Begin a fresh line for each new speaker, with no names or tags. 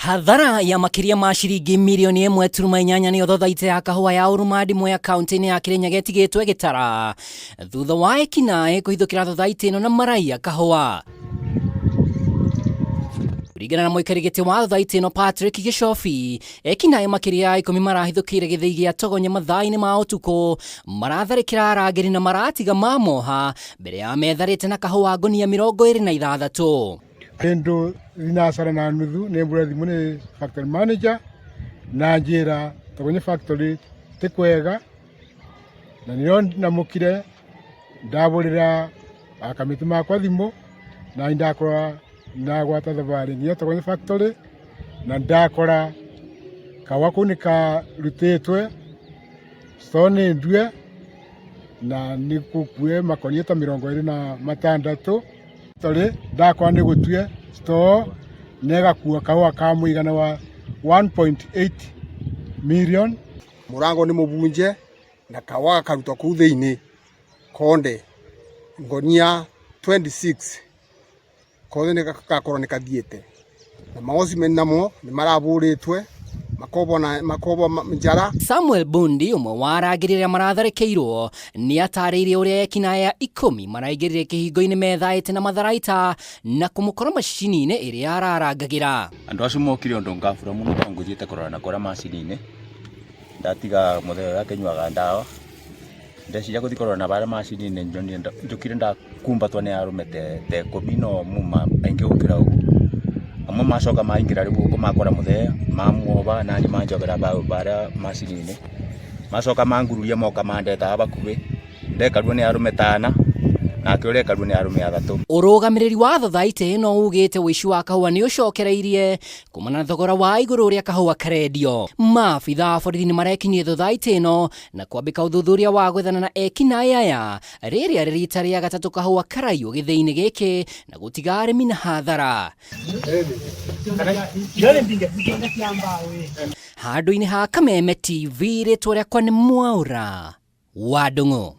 Hathara ya makĩria ma ciringi mirioni ĩmwe turuma inyanya nĩyo thothaitĩ ya kahũa ya Ũrumandi Mwea kaunti-inĩ ya Kĩrĩnyaga ĩtigĩtwo ĩgĩtara thutha wa ekinaĩ kũhithũkĩra thothaitĩ ĩno na maraiya kahũa. Kũringana na mũikari gĩtĩ wa thothaitĩ ĩno Patrick Gĩcobi, ekinaĩ makĩria ya ikũmi marahithũkĩire gĩthĩi gĩa Togonye mathaa-inĩ ma ũtukũ, maratharĩkĩra arangĩri na maratiga mamoha mbere ya metharĩte na kahũa ngũnia 26.
Kĩndũ thinacara na nuthu nĩ mbura thimũ nĩ factory manager na njĩra Togonye factory ti kwega na nĩrĩo ndamũkire ndabũrĩra akamĩtĩ makwa thimũ na ndakora ndagwata thabarĩ nginya Togonye factory na ndakora kahũa kau nĩ karutĩtwe store nĩ ndue na nĩ gũkue makonia ta 26 Tondũ ndakora nĩ gũtue store na ĩgakua kahũa ka mũigana wa 1.8 million.
Mũrango nĩ mũbunje na kahũa gakarutwo kũu thĩinĩ konde ngonia 26 kothe nĩ gakorwo nĩ kathiĩte. Na maocimeni namo nĩ marabũrĩtwe makobwo na makobwo njara.
Samuel Bundi ũmwe wa arangĩri arĩa maratharĩkĩirwo nĩ atarĩirie ũrĩa ekinaĩ a ikũmi maraingĩrire kĩhingo-inĩ methaĩte na matharaita na kũmũkora macini-inĩ ĩrĩa ararangagĩra.
Andũ acio mokire ũndũ ngabura mũno tondũ ngũthiĩte kũrora na kũrĩa macini-inĩ, ndatiga mũthee ũrĩa akĩnyuaga ndawa. Ndeciria gũthiĩ kũrora na barĩa macini-inĩ njũkire ndakumbatwo nĩ arũme ta ikũmi no muma aingĩ gũkĩra ũguo. Amwe macoka maingĩra rĩu gũkũ makora mũthee, mamuoba naniĩ manjobera barĩa macini-inĩ. Macoka mangururia moka mandeta haha bakuhĩ, ndekarwo nĩ arũme ta ana, nake ũrĩa ekarwo nĩ arũme athatũ.
Ũrũgamĩrĩri wa thothaitĩ ĩno ugĩte ũici wa kahũa nĩ ũcokereirie kumana na thogora wa igũrũ ũrĩa kahũa karendio. Maabitha a borithi nĩ marekinyie thothaitĩ ĩno na kwambĩka ũthuthuria wa gwethana na ekinaĩ aya rĩrĩa rĩ rita rĩa gatatũ kahũa karaiywo gĩthĩi-inĩ gĩkĩ na gũtiga arĩmi na hathara. Handũ-inĩ ha Kameme TV rĩtwa rĩakwa nĩ Mwaũra wa Ndung'u.